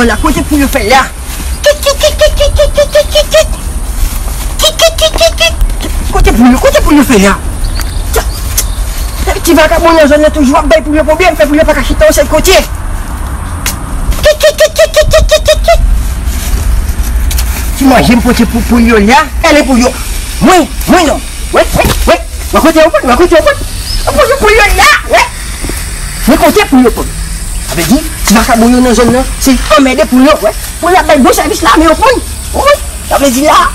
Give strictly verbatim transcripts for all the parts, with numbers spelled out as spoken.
Ala kote poul yo fè la. Kit, kit, kit, kit, kit, kit, kit, kit, kit. Kit, kit, kit, kit, kit. Kote poul yo, kote poul yo fè la. Tcha. Ti vakabon nan zòn nan toujou ap bay poul yo pwoblèm, fè poul yo pa ka chita yon sèl kote. Kit, kit, kit, kit, kit, kit, kit, kit. Ti manje m pote pou poul yo la. Gade poul yo. Mwen, mwen non. Wè, wè, wè. Wè kote yo pran, wè kote yo pran. Wè kote poul yo la, wè. Wè kote poul yo pran. Sa vle di, ti vakabon yo nan zòn nan, se anmède poul yo, wè. Poul yo ap bay bon sèvis la, men yo pran. Wè, sa vle di la,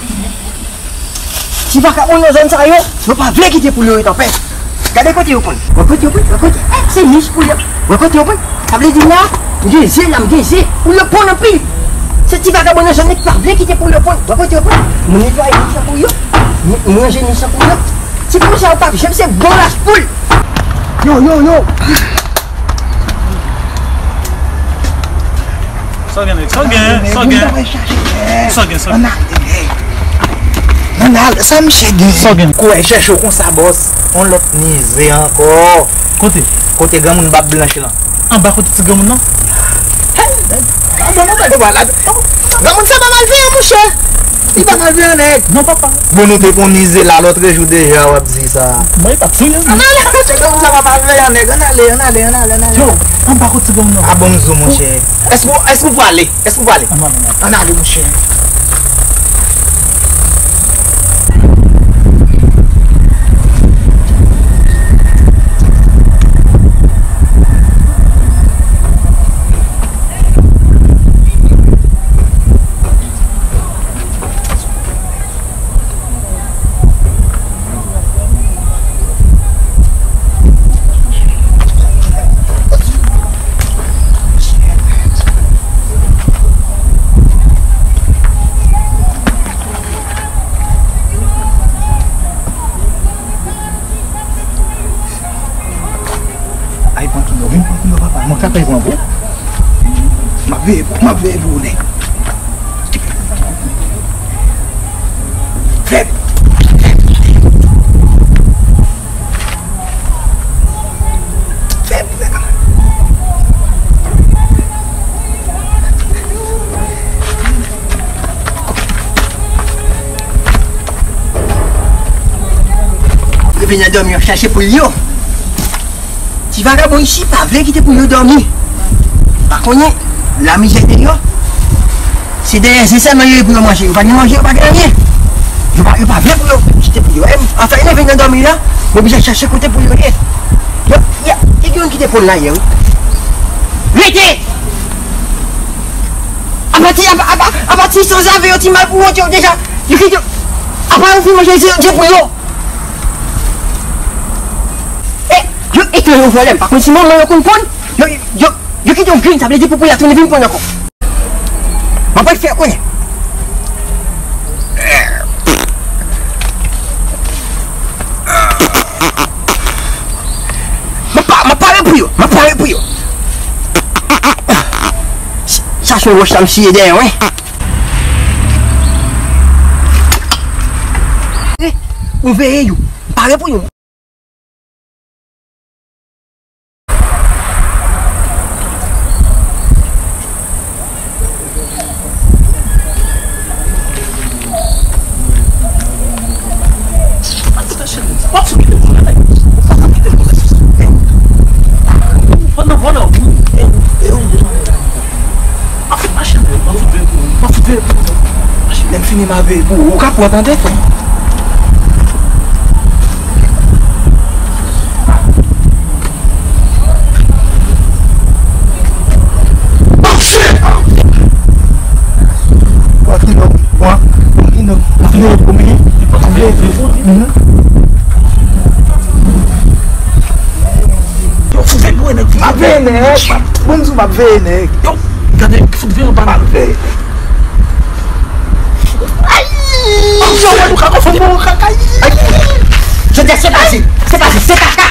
ti vakabon nan zòn sa yo, yo pa vle kite poul yo ret anpè. Gade kote yo pran. Wè kote yo pran, wè kote. Eh, se nich poul yo. Wè kote yo pran. Sa vle di la, m gen ze la, m gen ze. Poul yo pran anpil. Se ti vakabon nan zòn nan ki pa vle kite poul yo pran. Wè kote yo pran. Mwen netwaye nich lan pou yo. Mwen, mwen ranje nich lan pou yo. Ti poul sa yo p ap janm se bon lach poul. Yo, yo, yo. Sa w gen, nèg? Sa w gen? Sa w gen? Sa w gen? Sa w gen? Ann ale, nèg. Ann ale, sa misye gen? Sa w gen? Kou wè chèche w konsa, bòs. On lòt mizè ankò. Kote? Kote granmoun bab blanch lan. Anba kote ti granmoun nan? Hey, nèg. Granmoun sa pa malveyan, monchè. Li pa malveyan, nèg. Non, papa. Bon, nou te konn mizè la lòtrejou deja, w ap di sa. Mwen, li p ap touye m. Ann ale, monchè, granmoun sa pa malveyan, nèg. Ann ale, ann ale, ann ale, ann ale. Yo, anba kote ti granmoun nan? A bon, m di w, monchè. Èske, èske w prale? Èske w prale? Ann ale, monchè. Ay, pran kilo, vin pran kilo, papa. Mwen ka pèy pran gwo. M ap veye pou, m ap veye pou ou, nèg. Fèb. Fèb, nèg. Reveye nan dòmi, w ap chache poul yo. Ti vagabon isi pa vle kite poul yo dòmi. Pa konnen, lamizè deyò. Se dèyè ze sèlman yo ye pou yo manje. Yo pa gen manje, yo pa gen anyen. Yo pa, yo pa vle pou yo kite poul yo. Anfen, leve nan dòmi la, yo bezwen chache kote poul yo ye. Yo, yo, te gen youn ki te ponn la yè, wi. Rete! Apati, apa, apa, apati sanzave yo, ti malpouwont yo deja. Yo kite, apa yo fin manje ze, ze poul yo. E, yo, e, yo vòlè, m pa konn si manman yo konn ponn. Yo, yo, yo kite yon grenn, sa vle di poul la tounen vin ponn ankò. Mwen pral fè konnen. Mwen pa, mwen pare pou yo, mwen pare pou yo. Sa se yon wòch la m siye dèyè, wi. Ou veye yo, m pare pou yo. Lè m fini, m a veye pou ou. Ou ka pran tande, frè. Mache! Pran kilo, pran, pran kilo, pran kilo pou mwen. Mhm. Yo, fout veye pou nèg. M ap veye nèg. Bon, m di w m ap veye nèg. Yo, gade, fout veye anba. M ap veye. Ay! Yo, mwen, nou ka konfonn mwen, kaka. Ay! Jodi a, se pase, se pase, se kaka,